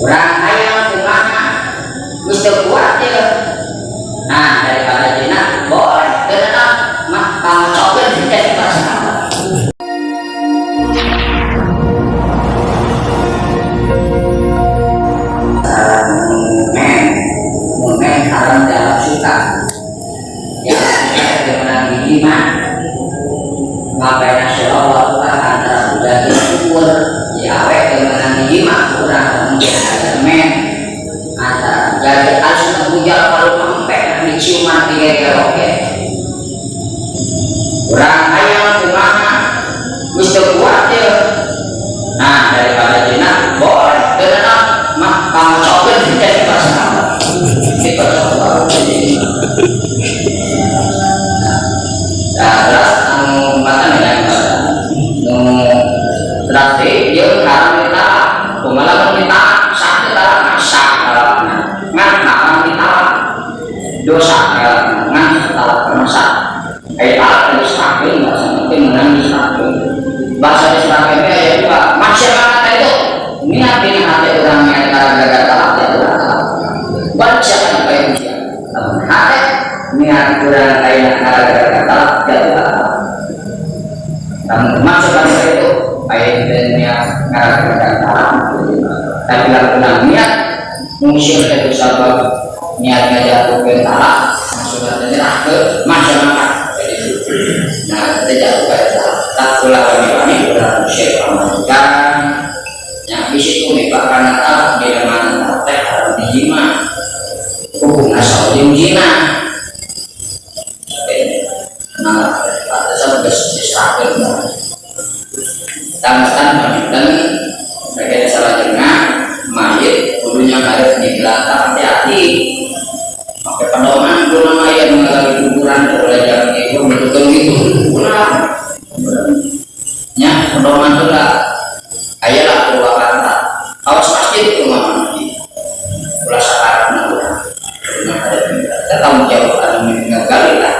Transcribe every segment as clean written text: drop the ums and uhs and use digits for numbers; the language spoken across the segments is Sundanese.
Urang hayang kumaha geus teu kuat ya. Nah, daripada zina boleh karena mah pangcokeun jadi masalah. Mumen haram dalam suka. Ya, bagaimana lima makanya surah antara budak syukur ya awet dengan lima kurang men antara jadi asal bujal kalau sampai diciuman tiga tiga oke kurang ayam kumaha geus teu kuat ya. Nah, daripada zina boleh karena mah pangcokeun jadi masalah. Nah, terus anu mata dengan nu berarti dia haram ditalak, kumaha lamun ditalak sah ditalak sah talakna, ngan haram ditalak dosa ngan talak sah. Aya talak diserahkeun bahasa penting menang diserahkeun. Bahasa diserahkeun teh aya dua, masyarakat itu niat dina hati urang yang gara-gara talak ya urang talak. Baca kan bae ujian. Lamun hate niat urang aya gara-gara talak jatuh talak. Namun maksud itu aya niat gara-gara talak. Tapi lamun niat mungkin itu sabab niat ngajatuhkeun talak maksudna teh nyerahkeun masyarakat. Nah, kita jatuh pada talak. Tak ulah wani-wani urang musik pamajikan. Yang di situ bahkan talak di mana teh haram dijima. Hukum asal jeung zina. Nah, pantesan geus diserahkeun. Tangan panginten mereka salajengna mayit kudunya harus di belakang hati-hati. Pakai pedoman guna mayat mengalami kuburan oleh jalan itu bentukkan gitu. Ulah. Nya pedoman itu lah. Ayalah Purwakarta. Awas masjid itu mah masjid. Ulah sakarepna urang. Kudunya ada kiblat. Kita tanggung jawab anu ngagali lah.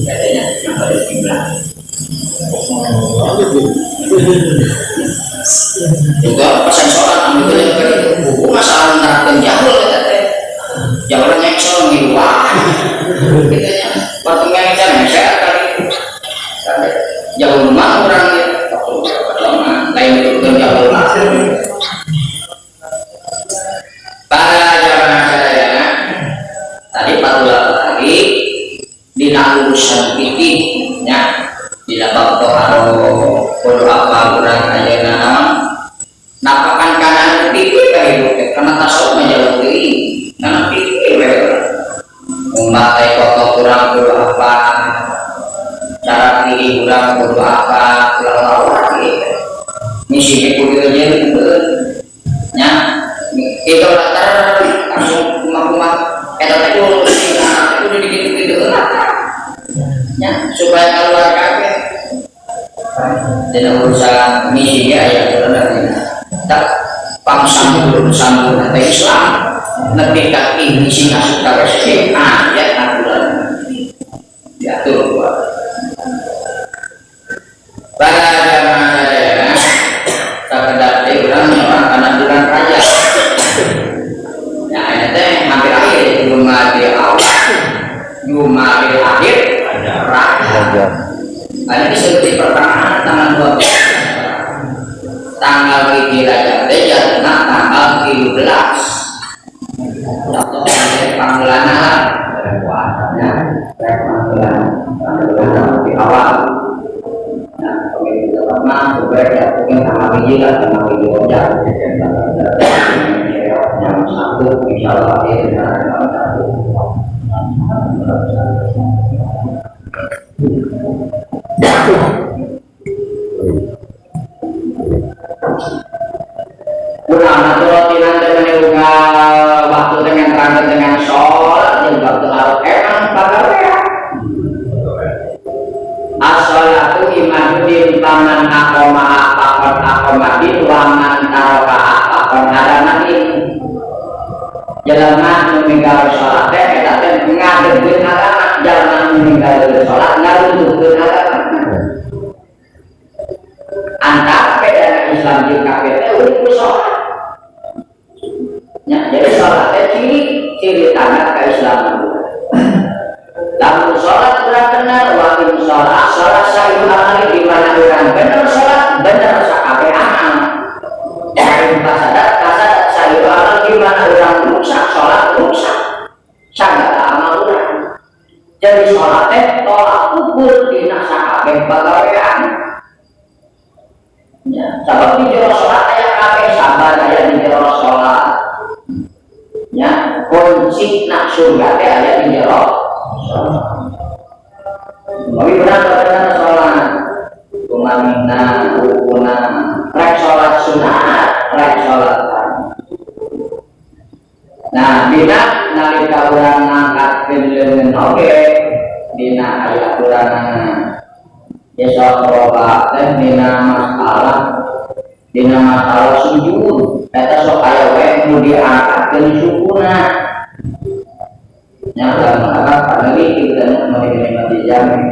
Katanya yang ada kiblat. Juga pesan sholat ambil yang itu buku masalah nerapkan jahul kata teh jahul nyeksol ngiluan gitu nya waktu ngengsel ngengsel kali jauh mah orang ya waktu pedoman lain itu bukan jahul lah. Para jamaah sadayana tadi patula tadi dina urusan fikih nya dina bab toharo kudu apa urang ayeuna naon napakan kanan pikir ka hidup teh kana tasawuf mah jauh teuing kana pikir we umat teh koto kurang kudu apa cara pilih kurang kudu apa ulah lawan gitu misi kudu jeung nya itu latar langsung kumaha-kumaha eta teh kudu kudu digitu-gitu heula nya supaya keluar kabeh dina urusan misi ge aya aturan tak pangsambung sambung teh Islam nepi ka misi asup ka WC aya aturan diatur para jamaah sadayana sakedap teh urang nyorang kana bulan Rajab ya aya teh hampir akhir Jumadil awal Jumadil akhir Rajab. Ada disebut di pertengahan tanggal 12 tanggal hiji Rajab teh jatuhna tanggal 13 atau pangulana ya pangulana di awal. Nah, pemilu pertama supaya jatuhnya tanggal hiji lah tanggal hiji Rajab yang satu insya Allah akhir tanggal satu. Ulama turotinan dengan waktu dengan terangkan dengan sholat dan waktu harus emang pagawean. As-sholatu imanuddin paman akoma apakon akomadin waman taroka apakon hadamadin. Jelema nu ninggal sholat teh eta teh ngadegkeun agama, jelema nu ninggal sholat ngaruntuhkeun agama. Antara bedana Islam jeung kafir teh urip ku sholat. Ya, jadi sholat teh ciri ciri tanda keislaman. Lamun sholat kurang bener, wa in sholat sholat sayu amali, di mana urang bener sholat, bener sakabeh amal. Wa in fasadat fasadat sayu amal, di mana urang rusak sholat, rusak sagala amal urang. Jadi sholat teh tolak ukur dina sakabeh pagawean. Ya, sabab di jero sholat aya kabeh, sabar aya di jero sholat. Ya, kunci nak surga teh aya di jero sholat. Tapi benar benar sholat. Tumanina, rukuna, rek sholat sunat, rek sholat. Nah, dina nalika urang ngangkatkeun leungeun oge dina aya aturanana. Ya, sok loba teh dina masalah sujud eta sok aya we nu diangkatkeun sukuna. Nya, lamun apa paneli kita mau diterima di jamin.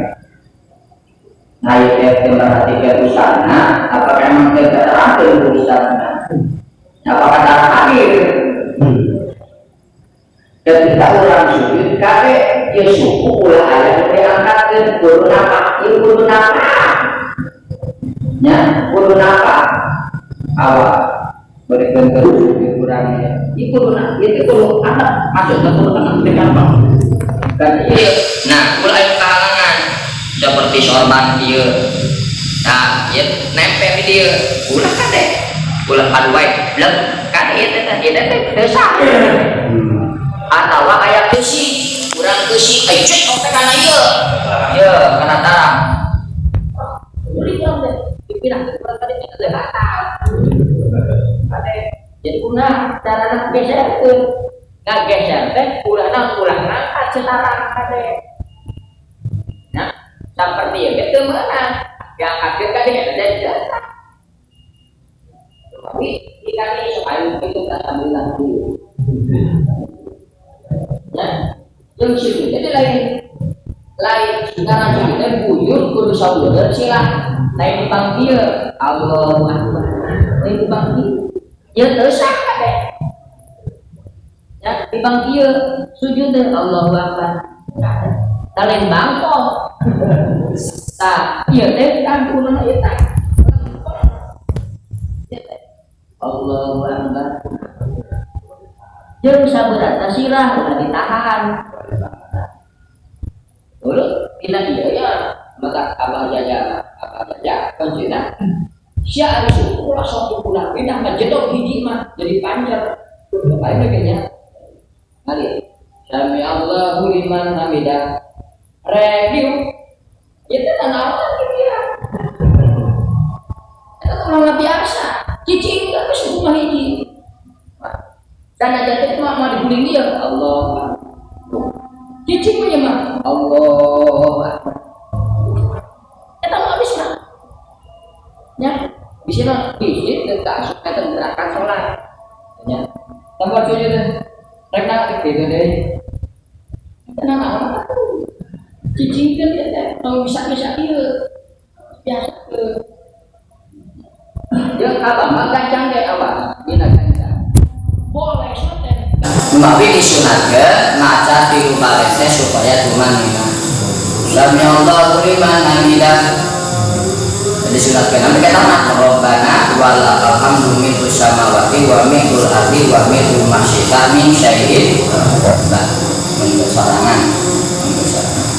Nah, ieu teh merhatikan usahana, apakah emang teh terangkeun usahana? Apakah hadir? Ketika orang sujud kade ya suku ulah aya nu diangkatkeun, kudu napak ieu, kudu napak nya, kudu napak awak berikan ke sujud kurangnya ieu, kudu na ieu teh kudu anak masuk ke kudu tengah dengan kan ieu. Nah, ulah aya kahalangan seperti sorban ieu. Nah, ieu nempel di dieu, ulah kade, ulah padu wae blek kan ieu teh, ieu teh teu sah. Atawa aya keusi, urang keusi eh cek teh kana ieu, ieu kana tarang. Beli urang teh dipindah ke urang tadi teh batal. Kade jadi kuna carana geserkeun, ngageser teh ulahna ulah ngangkat setarang kade. Nah, seperti ieu ge teu meunang diangkatkeun kade, eta teh biasa. Tapi jika ini supaya itu tak sambil dulu. Ya, yang sujud itu lain lain karena sujud teh buyur kudu sabuleun sila lain dipanggil Allahu Akbar, lain dipanggil ya teu sah kade. Ya, dipanggil sujud teh Allahu Akbar. Tah, lain bangkok. Tah, ieu teh kan kudu ieu tah. Ieu teh Allahu Akbar. Jeung saberatna sirah ulah ditahan. Dulu dina ieu ya, maka abah jaja, abah jaja kuncina sia ari suku ulah sok ulah pindah mah jedog hiji mah jadi panjer. Lain kayaknya. Kali Sami Allahu liman hamidah. Review. Itu naon gitu ya. Itu orang biasa. Cicing kan suku mah hiji. Dan aja teh mah mau diguling dia Allah. Cicing mah ya mah Allah. Eta mah bisa. Ya, bisa mah bisa teu asup eta gerakan salat. Ya. Tambah sujud teh. Rek na gitu deh. Eta naon atuh. Cicingkeun ieu teh, tong bisa-bisa ieu. Biasa ke. Ya abah mah gancang ge abah, dina gancang. Boleh soten. Tapi disunatkeun maca tilu balik teh supaya tumanina. Sami Allahu liman hamidah. Jadi sunatkeun sampai kita mah Rabbana walakal hamdu mil'us samawati wa mil'ul ardi wa mil'u ma syi'ta min syai'in. Bah, mun sorangan, mun sorangan.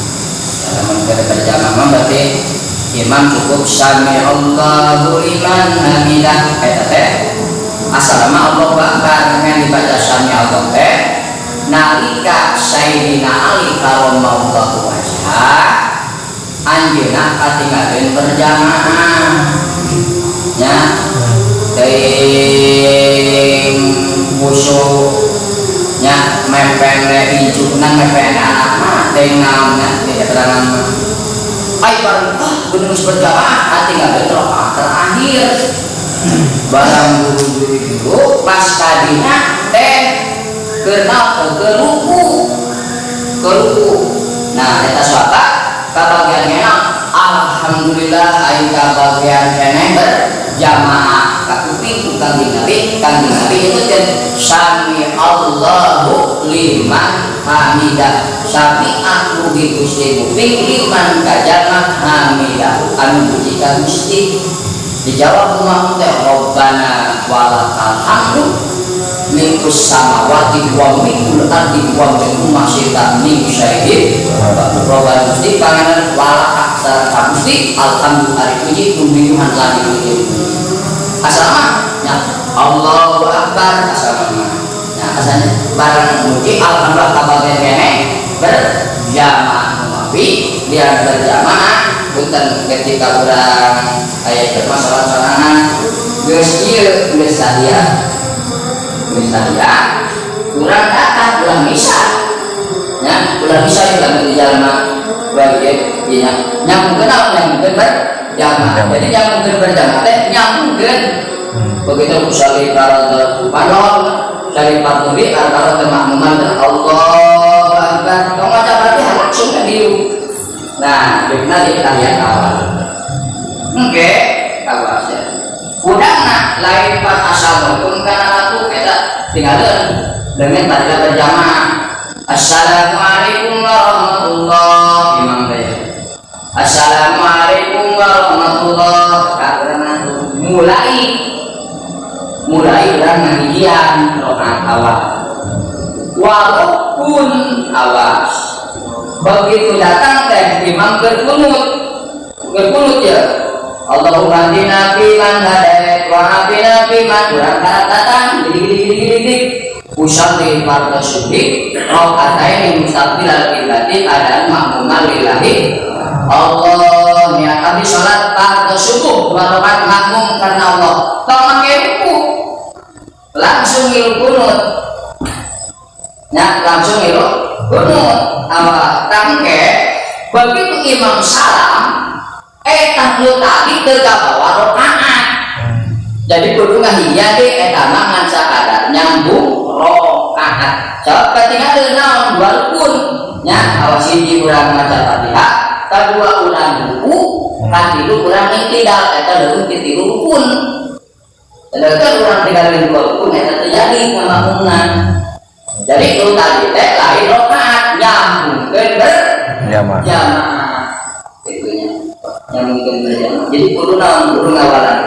Lamun berjamaah mah berarti imam cukup sami Allahu liman hamidah eta teh asal mah Allahu Akbar ngan dibaca sami Allah teh. Nalika Sayyidina Ali karramallahu wajhah, anjeunna katinggalkeun berjamaah nya, teuing musuh nya mepene incukna, mepene anak mah teuing naonnya di keterangan mah. Ai bareng ah bener geus berjamaah katinggalkeun rakaat terakhir, barang buru-buru pas kadina teh kenal ke ruku, ke ruku. Nah, eta sahabat kabagian enak, alhamdulillah aing kabagian keneh berjamaah. Kakuping ku Kangjeng Nabi, Kangjeng Nabi itu dan sami. Allahu liman hamidah sami'a mugi Gusti nguping liman ka jalma hamidah anu muji ka Gusti. Dijawab kumaha teh Rabbana walakal hamdu milkus samawati wa milkul ardi wa milku ma syi'ta min syai'in. Rabbana Gusti panganan walaka sareng ka Gusti alhamdulillah ari puji numinuhan lan dipuji. Asal mah nya Allahu akbar asal mah nya asalnya barang muji alhamdulillah kabagian keneh berjamaah tapi biar berjamaah punten ketika urang aya jelema salat sorangan geus ieu geus sadia geus sadia urang datang ulah bisa nya ulah bisa ieu lamun di jalma bae ieu nya nyambungkeun naon nyambungkeun berjamaah. Jadi nyambungkeun berjamaah teh nyambungkeun begitu usolli fardhu padahal cari fardhu di antara teh makmuman dan Allahu akbar tong maca Fatihah langsung ka dieu. Nah, benar di tahiyat awal. Oke, awas ya. Udangna lain pas assalamualaikum kana ratu eta tinggalkeun dengan tadi berjamaah. Assalamualaikum warahmatullahi imam teh. Assalamualaikum warahmatullahi karena mulai urang ngahijian rakaat awal. Walaupun awas begitu datang teh imam berkunut ya Allahumma hdina fi man hadait wa afina fi man urang datang gini usalli fardhu subuh rakaataini mustaqbilal qiblati adaan makmuman lillahi Allah niat abdi salat fardhu subuh dua rakaat makmum karena Allah tong make ruku langsung ngilu kunut ya langsung ngilu kunut awal tangke begitu imam salam eta nu tadi teu kabawa rakaat. Jadi kudu ngahiya ge eta mah ngan sakadar nyambung rakaat. Sebab katingalkeun naon dua rukun nya awas hiji urang maca Fatihah, kadua urang ruku, katilu urang iktidal eta leuwih ti tilu rukun. Sedangkan urang tinggalin dua rukun eta teu jadi ngamakmumna. Jadi itu tadi teh lain rakaat nyambungkeun Jamaah. Jamaah. Itunya nyambungkeun berjamaah. Jadi kudu naon kudu ngawalan.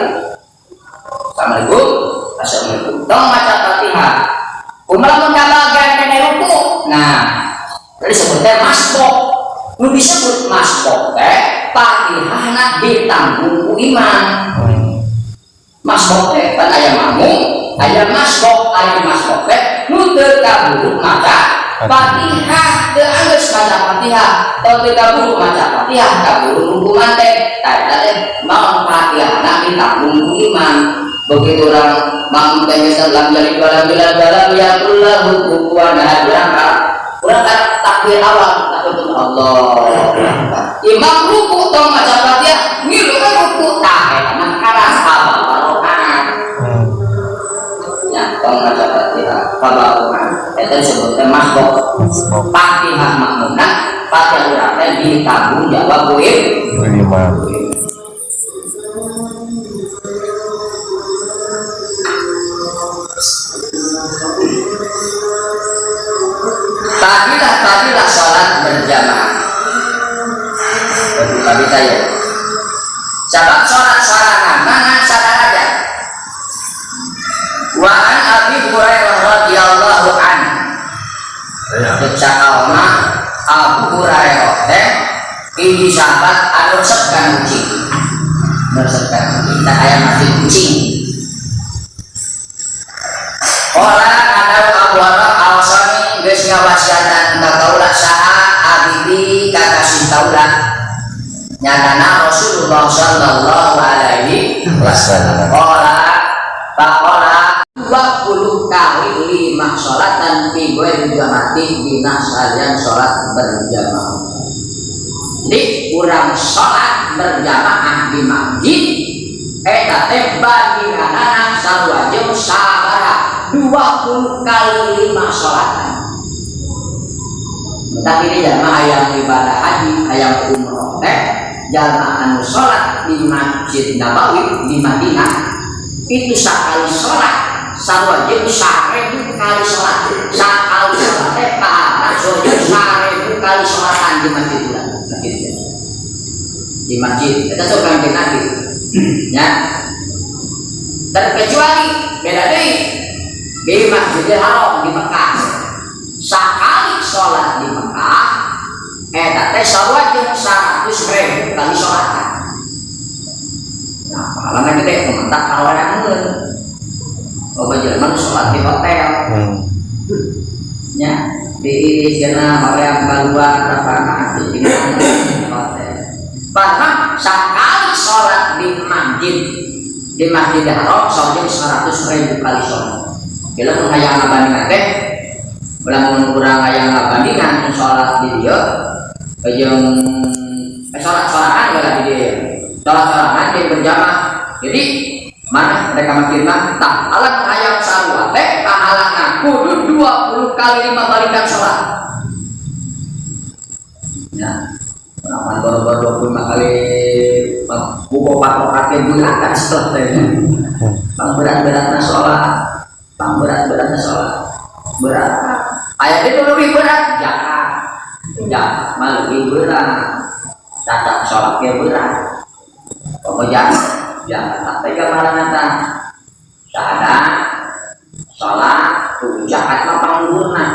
Assalamualaikum. Assalamualaikum. Tong maca Fatihah. Kumaha lamun kabagian kene ruku. Nah, jadi sebutnya masbuk. Nu disebut masbuk teh Fatihahna ditanggung ku imam. Masbuk teh pan aya makmum, aya masbuk, aya masbuk teh nu teu kaburu maca Fatihah, teu anggeus maca Fatihah, teu teu kaburu maca Fatihah, kaburu ruku teh. Tah eta teh maon Fatihahna ditanggung ku imam. Begitu orang makmum teh geus lam yalid walam yulad walam yakul lahu kufuwan ahad urang kan takbir awal takbir Allah. Imam ruku tong maca Fatihah, ngilu kan ruku tah eta mah karas kabawa rakaat. Ya tong maca Fatihah kabawa rakaat. Eta disebut teh masbuk. Fatihah makmumna Fatihah urang teh ditanggung jawab ku imam. Fadilah sholat berjamaah. Tadi tanya. Sebab sholat sorangan mana sadar aja. Wa an Abi Hurairah radhiyallahu an. Cek Abu Hurairah teh hiji sahabat anu resep kana kucing. Resep kana kucing, tah aya mati kucing. Qala ada Abu Hurairah awsani geus ngawasiatan ka kaula saha habibi kakasih kaula nyatana Rasulullah sallallahu alaihi wasallam. Qala faqala 20 kali 5 sholatan fi ghairi jamaatin dina salian sholat berjamaah. Jadi urang sholat berjamaah di masjid eta teh bandinganana sarua jeung sabaraha 20 kali 5 sholatan. Entah ini jamaah yang ibadah haji, hayang umroh teh jamaah anu sholat di Masjid Nabawi di Madinah itu sekali sholat sarua jeung 1000 kali sholat. Masjid eta sok Kanjeng Nabi ya, terkecuali beda deui di Masjidil Haram di Mekah. Sakali sholat di Mekah eta teh sarua jeung 100.000 kali sholat. Nah, pahalana gede, mantap karoreangeun. Loba jelema nu sholat di hotel nya, di cenah hoream keluar apa di hotel. Bahkan sekali sholat di masjid, di Masjidil Haram, sholat 100.000 kali sholat. Bila mun hayang ngabandingan teh, lamun urang hayang ngabandingan sholat di dieu jeung sholat sorangan lah di dieu, sholat sorangan jeung berjamaah, jadi mana mereka masjid mah tak alat hayang sarua teh pahalana kudu 20 kali 5 balikan sholat ya. Pengalaman baru-baru 25 kali buku empat rakaat bulan kan sholat teh. Pang berat-beratna sholat, pang berat-beratna sholat berat. Aya itu lebih berat zakat, zakat mah lebih berat, cacat sholat ge berat. Pokoknya zakat tak gambaran tah syahadat, sholat, tuh zakat mah panglurna.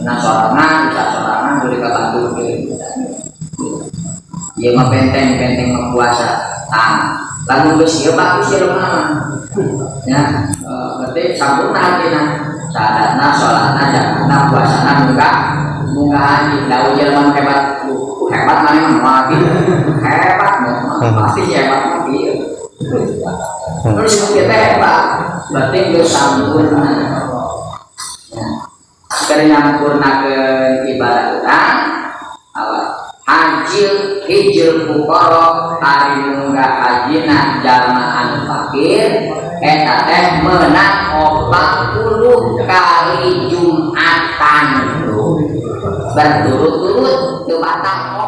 Nah, sorangan bisa, sorangan boleh kabantu. Ieu mah benteng, benteng mah puasa. Tah, lamun geus ieu bagus ya mah. Ya, berarti sampurna artina. Syahadatna, sholatna, zakatna, puasana, munggah munggah haji. Da jelema nu hebat, hebat mana mah moal kieu. Hebat mah pasti hebat mah kieu. Terus kita hebat, berarti geus sampurna. Ya. Keur nyampurnakeun ibadah urang, awas hajil hijil fuqara, ari munggah hajina jalma anu fakir eta teh menang 40 kali Jumatan berturut-turut, teu batal.